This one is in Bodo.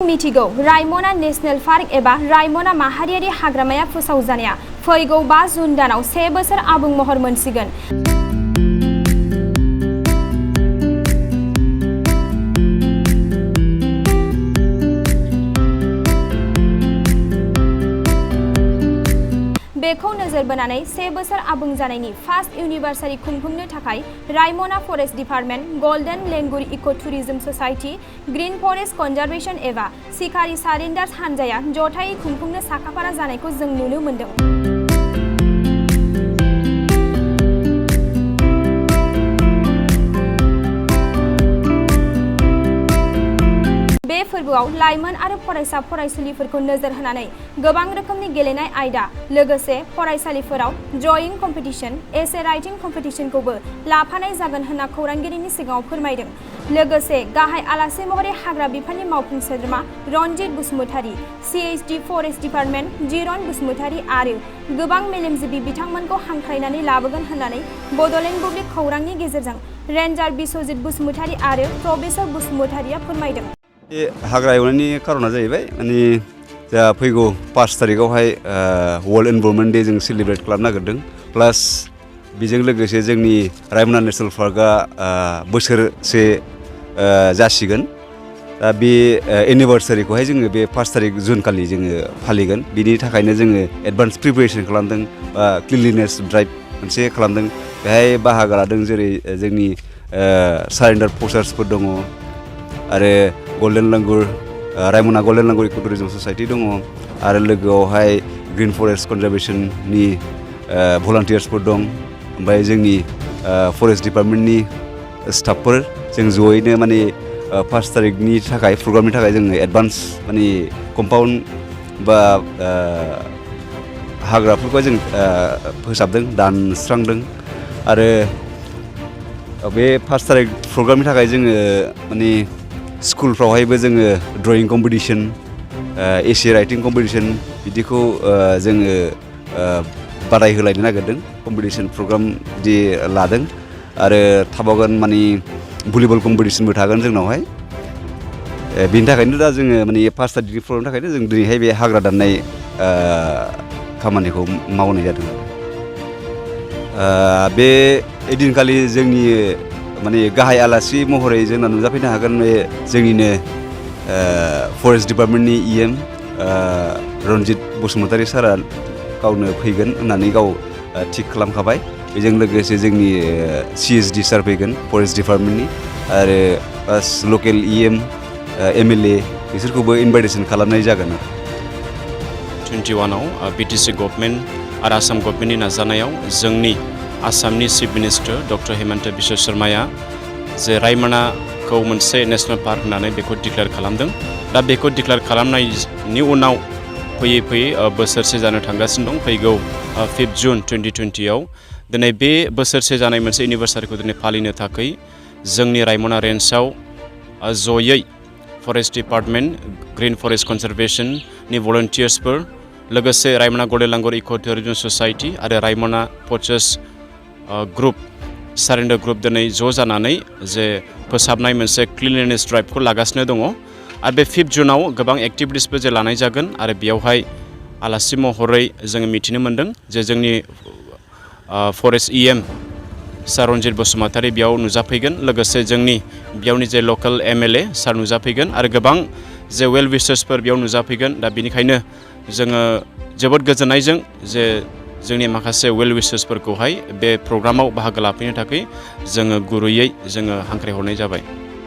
मिथिगौ रायमना नेशनेल पार्क एबा रायमना माहारियारि हाग्रामाया फोसावजानाया फैगौ 5 जुन दानाव 1 बोसोर आबुं महर मोनसिगोन। बेखौ नोजोर बोनानै 1 बोसोर आबुं जानायनि फार्स्ट एनिभार्सारि खुंफुंनो थाखाय रायमना फरेस्ट डिपार्टमेन्ट, गोल्डन लेंगुर इको tourism society, green forest conservation एबा सिखारि सारेन्डार्स हानजाया जथायै खुंफुंनो साखाफारा जानायखौ जों नुनो मोन्दों। बे फोरबोआव लाइमोन आरो फरायसा फरायसुलिफोरखौ नोजोर होनानै गोबां रोखोमनि गेलेनाय आयदा लोगोसे फरायसालिफोराव ड्रयिं कम्पिटिशन, एसे राइटिं कम्पिटिशनखौबो लाफानाय जागोन होनना खौरांगिरिनि सिगाङाव फोरमायदों। लोगोसे गाहाय आलासि महरै हाग्रा बिफाननि मावफुं सोद्रोमा Ranjit Basumatary, CHD forest department Jiron Basumatary आरो गोबां मेलेमजिबि बिथांमोनखौ हांख्रायनानै लाबोगोन होननानै बड'लेण्ड बुब्लि खौरांनि गेजेरजों रेन्जार बिश्वजित बसुमतारी आरो प्रफेसर बसुमतारीया फोरमायदों। हाग्रा एवनायनि कारना जाहैबाय माने जा फैगौ 5 तारिखआवहाय वर्ल्ड एनभायरनमेन्ट डे जों सेलिब्रेट खालामनो नागिरदों। प्लास बेजों लोगोसे जोंनि रायमना नेशनेल पार्कआ बोसोरसे जासिगोन। दा बे एनिभार्सारिखौहाय जोङो बे 5 तारिख जुन खालि जोङो फालिगोन। बिनि थाखायनो जोङो एडभान्स प्रिपेरेसन खालामदों, क्लिनलिनेस ड्राइभ मोनसे खालामदों। बेहाय बाहागो लादों जेरै जोंनि सारेन्डार पस्टार्सफोर दङ आरो गोल्डन लेंगुर रायमना गोल्डन लेंगुर इको टुरिज्म ससाइटि दङ आरो लोगोआवहाय ग्रीन फरेस्ट कनजारभेशननि भलान्टियार्सफोर दं। ओमफ्राय जोंनि फरेस्ट डिपार्टमेन्टनि स्टाफफोर जों जयैनो माने 5 तारिखनि थाखाय प्रग्रामनि थाखाय जोङो एडभान्स माने कम्पाउन्ड बा हाग्राफोरखौ जों फोसाबदों, दानस्रांदों आरो बे 5 तारिख प्रग्रामनि थाखाय जोङो माने स्कुलफ्रावहायबो जोङो ड्रयिं कम्पिटिशन, एसे राइटिं कम्पिटिशन बिदिखौ जोङो बादाय होलायनो नागिरदों। कम्पिटिशन प्रग्राम बिदि लादों आरो थाबावगोन माने भलिबल कम्पिटिशनबो थागोन जोंनावहाय। बिनि थाखायनो दा जोङो माने 5 तारिखनि प्रग्रामनि थाखायनो जों दिनैहाय बे हाग्रा दाननाय खामानिखौ मावनाय जादों। बे दिनखालि जोंनि माने गाहाय आलासि महरै जोंना नुजाफैनो हागोन बे जोंनिनो फरेस्ट डिपार्टमेन्टनि EM रनजित बसुमतारी सारा गावनो फैगोन होननानै गाव थिग खालामखाबाय। बेजों लोगोसे जोंनि CHD सार फैगोन फरेस्ट डिपार्टमेन्टनि आरो लकेल EM MLA बिसोरखौबो इनभाइटेसन खालामनाय जागोन। 21आव BTC गभर्नमेन्ट आरो आसाम गभर्नमेन्टनि नाजानायाव जोंनि आसामनि chief minister doctor Himanta Biswa शर्माया जे रायमनाखौ मोनसे नेशनेल पार्क होननानै बेखौ डिक्लेयार खालामदों। दा बेखौ डिक्लेयार खालामनायनि उनाव फैयै फैयै बोसोरसे जानो थांगासिनो दं। फैगौ 5 जुन 2020आव दिनै बे बोसोरसे जानाय मोनसे एनिभार्सारिखौ दिनै फालिनो थाखाय जोंनि रायमना रेन्जआव जयै फरेस्ट डिपार्टमेन्ट, ग्रीन फरेस्ट कनजारभेशननि भलन्टियार्सफोर लोगोसे रायमना गोल्डन लेंगुर इको टुरिज्म ससाइटि आरो रायमना पचास ग्रुप सारेन्डार ग्रुप दिनै ज' जानानै जे फोसाबनाय मोनसे क्लिनलिनेस ड्राइभखौ लागासिनो दङ। आरो बे 5 जुनाव गोबां एक्टिभिटिसबो जे लानाय जागोन आरो बेयावहाय आलासि महरै जोङो मिथिनो मोन्दों जे जोंनि फरेस्ट EM सार रनजित बसुमतारी बेयाव नुजाफैगोन। लोगोसे जोंनि बेयावनि जे लकेल MLA सार नुजाफैगोन आरो गोबां जे वेल विशार्सफोर बेयाव नुजाफैगोन। दा बेनिखायनो जोङो जोबोद गोजोननायजों जे जोंनि माखासे वेल विशार्सफोरखौहाय बे प्रग्रामाव बाहागो लाफैनो थाखाय जोङो गुरैयै जोङो हांख्रायहरनाय जाबाय।